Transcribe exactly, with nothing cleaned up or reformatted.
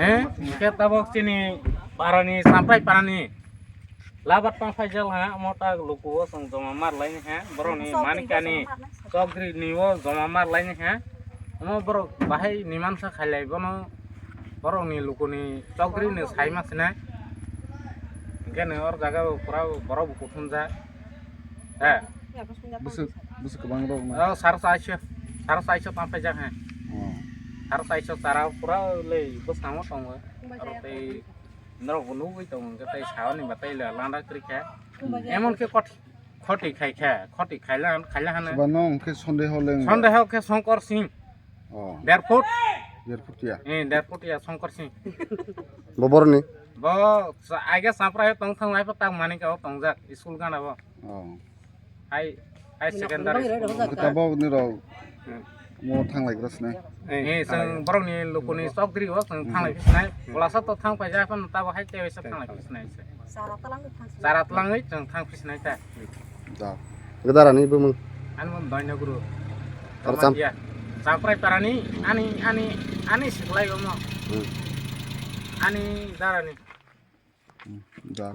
He, hingke tabok chini parani, Samprai parani labat tang phaijak ha, omo ta luku o chwng joma mar laini ha, borokni manikani chokdri ni o joma mar laini ha, omo borok bahai nimansa khailai bono, borokni lukuni chokdri ni sai ma sinai, hingke ni or jaga o pura borok bo kuthumjak, he. Bwswk, bwswk kwbang rok na? Oh, sar saiso, sar saiso tang phaijak ha. Oh. Sar saiso chara pura le bwskango tongo. Aro tei norok bo nugwi tongo, hwnkhe tei saoni ba tei landa kwrwi kha. Emon khe khoti khai kha, khoti khaila, khaila hano. Soba no hwnkhe sondeho le wngya? Sondeho khe Songkor Singh. Oh. Derphut. Derphutia. Eh, Derphutia Songkor Singh. Bo boroni? Bo sa-, aige Samprai tong thang lai pa tak Manika o tongjak, school gana bo. Oh. Hai, hai secondary school. Kita bo ni rok. Hmm. Mo thang lai gras ne. Eh, chwng borokni lukuni chokdri o chwng thang lai phisnai. Bolasa to thang paijak phano tabo hai tei waisa thang lai phisnai se. Chara twlangwi chwng thang phisnai ta. Da. Gdara ni bumung. Ani bumung Doino Guru. Ar cham- Ramatia. Samprai parani ani, ani, ani siklai omo. Hmm. Ani darani. Hmm, da.